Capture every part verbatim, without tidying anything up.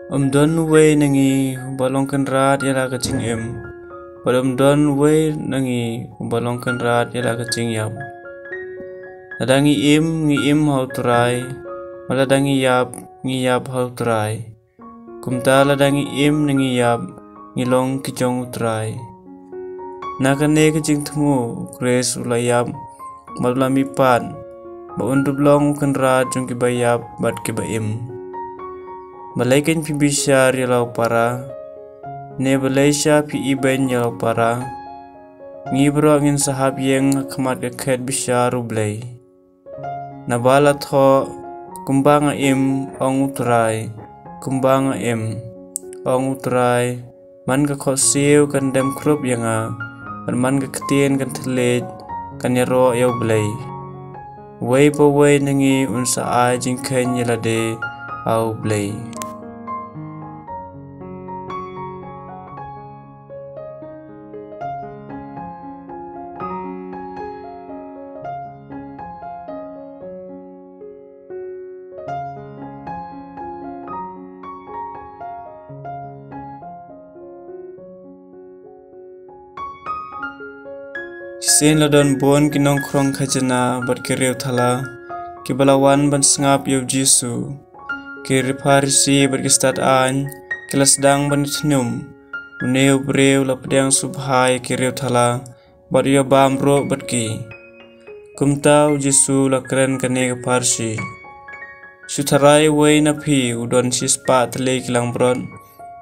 Um don uwei na ngi uba long kynrad ïa la ka jingim, bad um don uwei na ngi uba long kynrad ïa la ka jingïap. Lada ngi im, ngi im ha U Trai, bad lada ngi ïap, ngi ïap ha U Trai. Kumta lada ngi im ne ngi ïap, ngi long ki jong U Trai. Na kane ka jingthmu U Khrist u la ïap, bad u la mihpat, ba un dup long u kynrad jong kiba ïap bad kiba im. Balei kein phi bishar ïa la u para, ne balei sha phi ibeiñ ïa la u para? Ngi baroh ngin sa hap ïeng ha khmat ka khet bishar U Blei. Naba la thoh, kumba nga im, ong U Trai, kumba nga im, ong U Trai, man ka khohsiew kan dem khrup ïa nga, bad man ka ktien kan thylliej, kan ïaroh ïa U Blei. Uwei pa uwei na ngi un sa ai jingkheiñ ïa lade ha U Blei. Shisien la don bun ki nongkhrong khajna bad ki riewthala kiba la wan ban sngap ïa U Jisu. Ki Pharisi bad ki stad aiñ ki la sdang ban ïathnum. Une u briew la pdiang sngewbha ïa ki riewthala bad u ïabam ruh bad ki. Kumta U Jisu u la kren kane ka parshi: Shu tharai uwei na phi u don shispah tylli ki langbrot,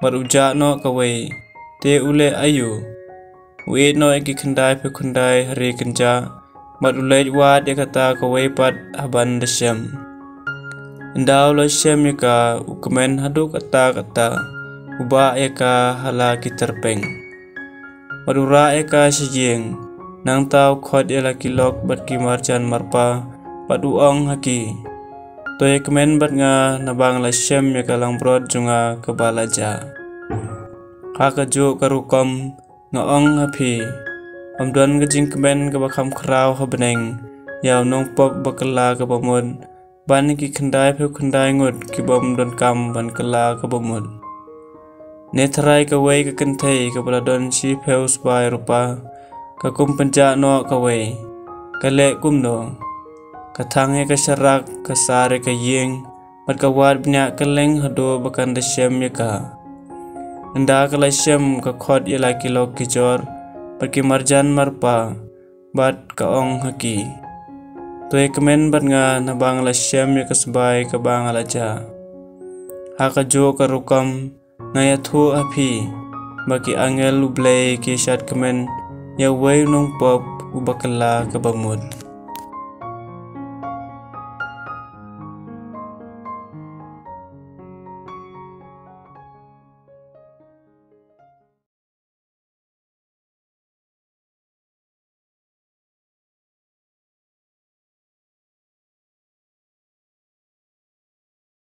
bad u jah noh kawei, te u leh aïu? U ïeh noh ïa ki khyndai phew khyndai ha ri kynjah, bad u leit wad ïa kata kawei pat ha ban da shem. Ynda u la shem ïa ka, u kmen haduh katta katta, u bah ïa ka ha la ki tyrpeng, bad u rah ïa ka sha ïing. Nangta u khot ïa la ki lok bad ki marjan marpa, bad u ong ha ki: To ïa kmen bad nga, naba nga la shem ïa ka langbrot jong nga kaba la jah. Ha kajuh ka rukom, nga ong ha phi, ym don ka jingkmen kaba kham khraw ha bneng ïa u nongpop ba kylla kaba mut ban ki khyndai phew khyndai ngut ki bym donkam ban kylla kaba mut. Ne tharai kawei ka kynthei kaba la don shiphew sbai rupa, ka kum pynjah noh kawei, ka leh kumno? Ka thang ïa ka sharak, ka sar ïa ka ïing, bad ka wad bniah kylleng haduh ba kan da shem ïa ka. Ynda ka la shem, ka khot ïa la ki lok ki jor bad ki marjan marpa, bad ka ong ha ki: To ïa kmen bad nga, naba nga la shem ïa ka sbai kaba nga la jah. Ha kajuh ka rukom, nga ïathuh ha phi, ba ki angel U Blei ki shad kmen ïa uwei u nongpop uba kylla kaba mut.